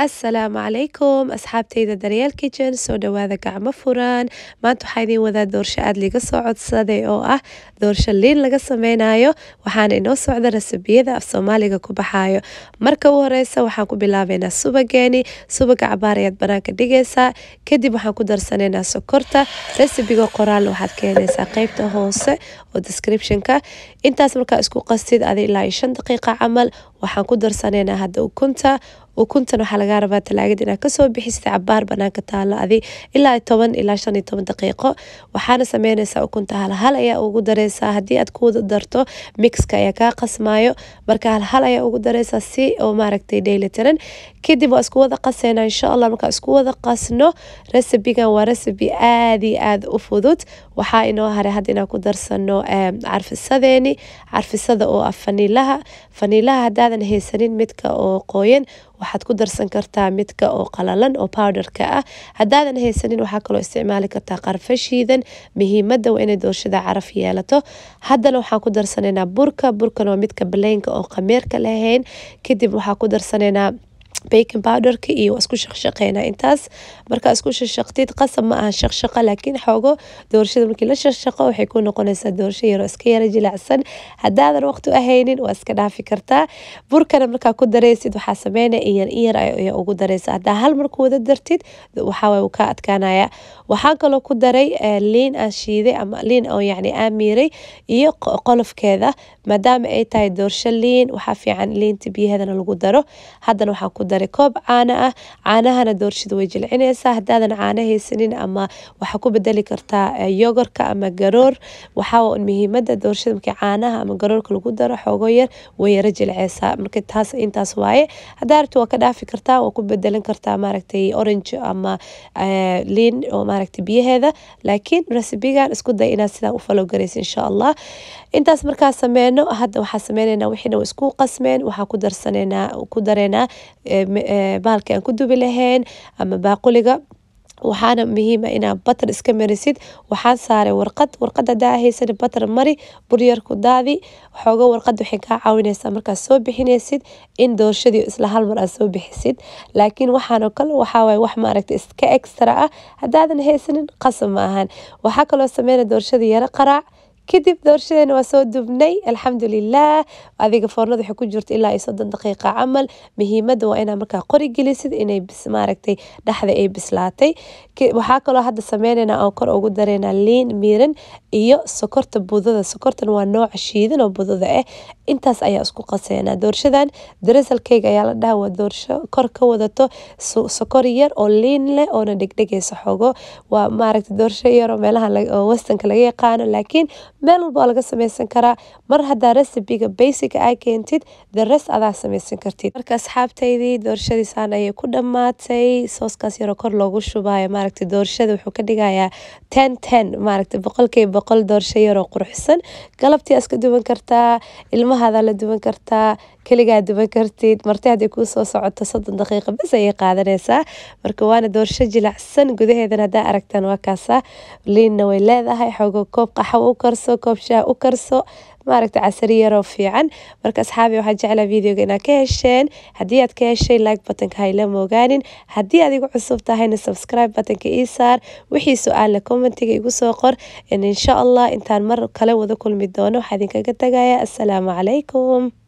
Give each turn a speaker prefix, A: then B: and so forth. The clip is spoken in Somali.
A: Asalaamu calaykum asxaabtayda Daryeel Kitchen, soo dhawaada gacmo furan. Maanta waxaa idiin wadaa doorsho aada liiga soo codsaday oo ah doorsho liin laga sameynayo. Waxaana inoo socda rasabiyada af Soomaaliga ku baxaayo. Marka u horeysa waxaan ku bilaabeynaa subageeni. Subaga cabaar ayaad banaanka dhigaysaa, kadib waxaan ku darsanaynaa sokorta. Recipe-ga qoraal waxaad keenaysaa qeybta hoose oo description-ka. Intaas markaa isku qastid adi ilaa 5 daqiiqa camal, waxaan ku darsanaynaa hadda ukunta. Ukuntan waxaa lagaa rabaa talaagada inaad kasoo bixisid, cabaar banaanka taalo adi ilaa 10 ilaa 15 daqiiqo. Waxaana sameynaysaa ukunta hal hal ayaa ugu dareysaa. Haddii aad ku wada darto, mixka ayaa kaa qasmaayo. Marka hal hal ayaa ugu dareysaa si oo maaragtay dheelitiran. Kadib waa isku wada qaseynaa insha Allah. Markaa isku wada qasno, recipe-gan waa recipe aad iyo aad u fudud. Waxaa inoo haray hadda inaan ku darsano carfisadeeni, carfisada oo ah faniilaha. Faniilaha haddaadan haysanin midka oo qoyan, waxaad ku darsan kartaa midka oo qalalan oo powderka ah. Haddaadan haysanin, waxaa kaloo isticmaali kartaa qarfo shiidan. Muhiimadda waa inay doorshada caraf yeelato. Haddana waxaan ku darsanaynaa burka. Burkan waa midka baleenka oo khameerka lahayn. Kadib waxaa ku darsanaynaa baking powderka iyo waa isku shaqshaqeynaa. Intaas markaa isku shaqshaqtid, qasab ma aha shaqshaqa, laakiin xoogo doorshada markii la shaqshaqo waxay ku noqonaysaa doorsho yaroo iska yara jilicsan. Haddaadan waqti u haynin, waa iska dhaafi kartaa. Burkana markaa ku dareysid, waxaa sameynaya in yar in yar ayaa ugu dareysa. Haddaa hal mar ku wada dartid, waxaa waye wuu kaa adkaanaya. Waxaan kaloo ku daray liin aan shiiday ama liin oo yacni aan miiray iyo qolofkeeda. Maadaama ay tahay doorsho liin, waxaa fiican liinta biyaheedana lagu daro. Haddana waxaan ku daray koob caano ah. Caanahana doorshada way jilcinaysaa. Haddaadan caano haysanin, ama waxaa ku bedeli kartaa yogurtka ama garoor. Waxaa muhiimada doorshada markii caanaha ama garoorka lagu daro xoogo yar, way yara jilceysaa. Marka taas intaas waaye. Haddaa rabto waa ka dhaafi kartaa, waa ku bedelan kartaa maaragtay orange ama liin oo maaragtay biyaheeda, laakiin recipe-gan isku day inaad sidaan u follow garaysa insha Allah. Intaas markaa sameyno, hadda waxaa sameyneynaa wixiina waa isku qasmeen. Waxaa ku darsanaynaa, ku dareynaa bahalka aan ku dubi lahayn ama baaquliga. Waxaana muhiim ah inaad butter iska marisid. Waxaan saaray warqad. Warqad haddaa haysan, butter mari, buryar ku daadi xoogo. Warqad waxay kaa caawinaysaa markaad soo bixinaysid in doorshadii isla hal mar aad soo bixisid. Laakiin waxaan oo kale waxaa waaye wax maaragtay iska extra ah. Haddaadan haysanin, qasab ma ahan. Waxaa kaloo sameynaya doorshadii yaro qaraac. Kadib doorshadeena waa soo dubnay, alxamdulilah. Adiga foornada waxay ku jirta ilaa iyo 30 daqiiqa camal. Muhiimadda waa inaa markaa qori gelisid inay bis maaragtay dhexda ay bislaatay. Waxaa kaloo hadda sameyneynaa oo kor ugu dareynaa liin miiran iyo sokorta budada. Sokortan waa nooca shiidan oo budada ah. Intaas ayaa isku qaseynaa. Doorshadan drizzle cake ayaa la dhahaa. Waa doorsho kor ka wadato sokor yar oo liin leh oona dhegdhegaysa xoogo. Waa maaragtay doorsho yar oo meelaha oo westernka laga yaqaano, laakiin meel walba waa laga sameysan karaa. Mar haddaa recipe-ga basic aa keentid, the rest adaa sameysan kartid. Marka asxaabtaydii, doorshadii saan ayay ku dhammaatay. Sooskaas yaroo kor loogu shubayo maaragtay doorshada wuxuu ka dhigayaa 10 10, maaragtay 100%. Doorsho yaroo quruxsan galabtii iska duban kartaa, ilmahaada la duban kartaa, keligaa duban kartid, marti haddii kuu soo socoto 30 daqiiqa bas ayay qaadanaysaa. Marka waana doorsho jilacsan. Gudaheedana haddaa aragtaan, waa kaasa, liinna way leedahay xoogo. Koob qaxwo u karso, koob shaah u karso, maaragta casari yaroo fiican. Marka asxaabi, waxaan jeclaa videoga inaad ka hesheen. Haddii aad ka heshay, like buttonka ha ila moogaanin. Haddii aad igu cusub tahayna, subscribe buttonka ii saar. Wixii su-aalna commentiga igu soo qor. Insha Allah intaan mar kale wada kulmi doono, waxaa idinkaga tagaya assalaamu calaykum.